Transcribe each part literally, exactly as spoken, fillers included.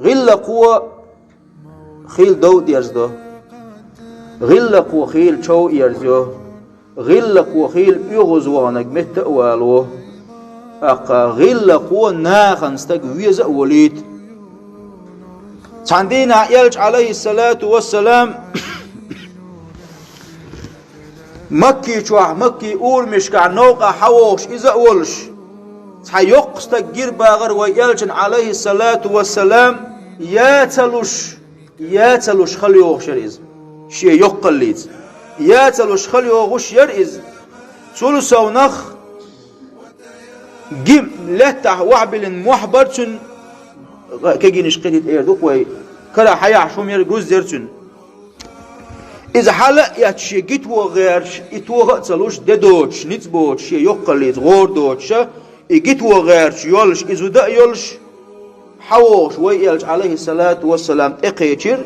ГӀиллакхо хийла дов дерзадо. ГӀиллакхо хийла чов ерзайо. ГӀиллакхо хийла оьгӀазваханарг метта а валаво. ТӀаккха гӀиллакхо нахана стаг веза а волийта. Цхьан дийнахьа Элча, Ӏалайхиссалату вассалам, Макки чохь, Макки урамашкахь новкъахь хьан вогӀуш иза а волуш, цхьа йоккха стаг гира бахара вай Элчана, Ӏалайхиссалату вассалам, я ца луш, я ца луш хала йогӀуш яра иза. Шен йоккхаллица. Я ца луш хала йогӀуш яра иза. Цул совнах ги лаьттахь охьабиллина мохь бара цуьнан, кегийнаш кхетийта эр ду-кх вай, карахь хьаяхьаш хӀума яра, гуз яра цуьнан. Иза хьала а эцна шен гитво гӀерташ, и тоха а ца луш, де доцуш, ницкъ боцуш, шен йоккхаллица гӀора доцуша, и гитво гӀерташ йолуш, и зуда а йолуш, хьан вогӀуш вай Элча, Ӏалайхиссалату вассалам, тӀекхечира.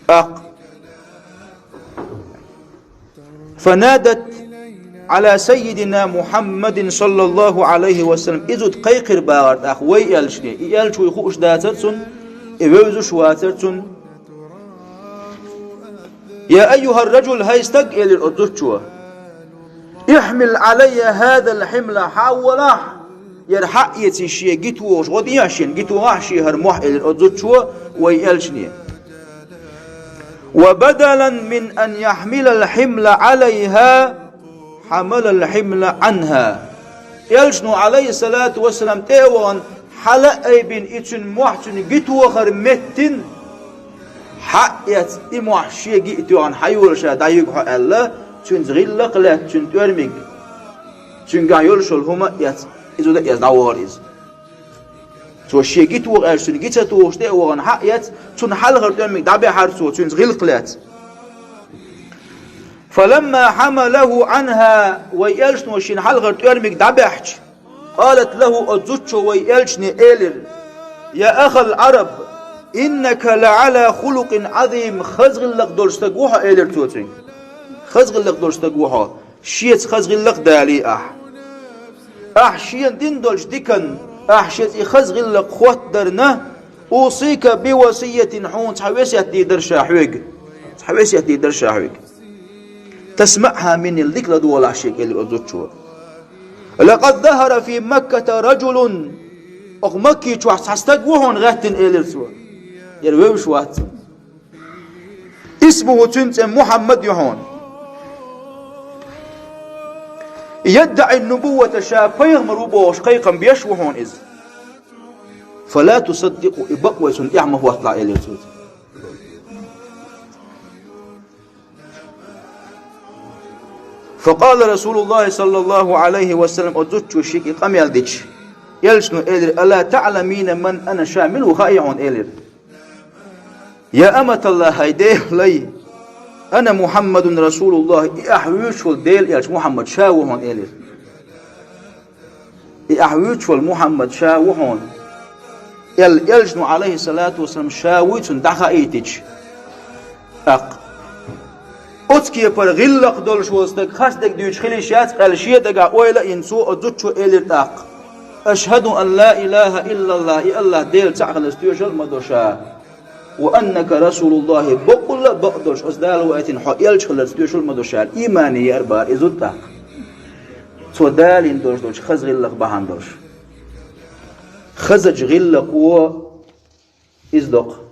ТӀаккха: «Фанадат Ӏала саййидина Мухьаммадин саллаллаху Ӏалайхи ва саллам», и зуда кхайкхира бахара тӀаккха вай Элчане, и Элча вуй хууш дацара цунна, и вевзаш вацара цунна. «Я айюхар-раджул, хӀай стаг», — элира оцу зудчо, «ихьмил Ӏалайя хӀазал хьимла, хьа а волахь, яра хьаэций шен гитвогӀуш, гӀо дехьа шена, гитвогӀахь шен хӀара мохь», — элира оцу зудчо вай Элчане. «Ва бадалан мин ан яхьмилал хьимла Ӏалайха, хьамалал хьимла Ӏанха». Элчано, Ӏалайхиссалату вассалам, тӀе а вахана, хьала а айбина, и цуьнан мохь цуьнан гитвохар меттина, хьа а эцна, и мохь шен ги а тоьхна, хьайола ша дӀайуьгу хьо аьлла, цуьнца гӀиллакх а лаьцна, цуьнан тӀоьрмиг, цуьнгахь йолуш йолу хӀума а эцна, и зуда а эцна дӀавахара иза. Цо шен гитвоху аьлча, цуьнан ги ца тухуш тӀе а вахана, хьа а эцна, цунна хьалхара тӀоьрмиг дӀабаьхьара цо, цуьнца гӀиллакх лаьцна. «Фаламма хьамалаху Ӏанха», вай Элчано шена хьалхара тӀоьрмиг дӀабаьхча, «къалат лаху», оцу зудчо вай Элчане элира: «Я ахал Ӏараб, иннака ла Ӏала хулукъин Ӏазим, хаза гӀиллакх долу стаг ву хьо», — элира цо цуьнга. «Хаза гӀиллакх долу стаг ву хьо, шеца хаза гӀиллакх а далий ахь. Ахь шена дина долчу диканна, ахь шеца и хаза гӀиллакх хоттадарна, усика би васиятин, хьуна цхьа весет дийр дара ша хьоьга, цхьа весет дийр дара ша хьоьга. ТасмаӀхьа минни, дика ладогӀалахь шега», — элира оцу зудчо. «Лакъад захара фи Макката раджулун, оха Макки чохь цхьа стаг ву хьуна гӀаьттина», — элира цо. Яра вевзаш вац цунна. «Исмуху», цуьнан цӀе Мухьаммад ю хьуна. «ЯддаӀи нубуввата», ша пайхамар ву бохуш кхайкхам беш ву хьуна иза. «Фала тусаддикъу», и бакъвай цунна тӀаьхьа ма хӀотталахь, элира цо. Факъала Расулуллахи саллаллаху Ӏалайхи ва саллам, оцу зудчо шега и къамел дича, Элчано элира: «Ала таӀламина ман ана, ша мила ву хаьий хьуна?» — элира. «Я аматаллахь, хӀай Делан лай, ана Мухьаммадун Расулуллахь, и ахь вуьйцуш волу Делан Элча Мухьаммад ша ву хьуна», — элира. «И ахь вуьйцуш волу Мухьаммад ша ву хьуна», — аьлла, Элчано, Ӏалайхиссалату вассалам, ша вуй цунна дӀахаийтича, тӀаккха оцу кепара гӀиллакх долуш волу стаг хастаг дуьйцуш хила йиш яц аьлла, шен дагахь ойла а йина, цо, оцу зудчо элира тӀаккха: «АшхӀаду ан ла илахӀа иллаллахӀ, и АллахӀ Дела цхьаъ хиларца тоьшалла а ма до ша. Ва аннака Расулуллахи, бакъволла а бакъдолуш, аса Дала ваийтина хьо элча хиларца тоьшалла а ма до ша», — иймане яра бара и зуда тӀаккха. Цо далийна долуш долчу хаза гӀиллакх бахьана долуш. Хазачу гӀиллакхо иза доккха.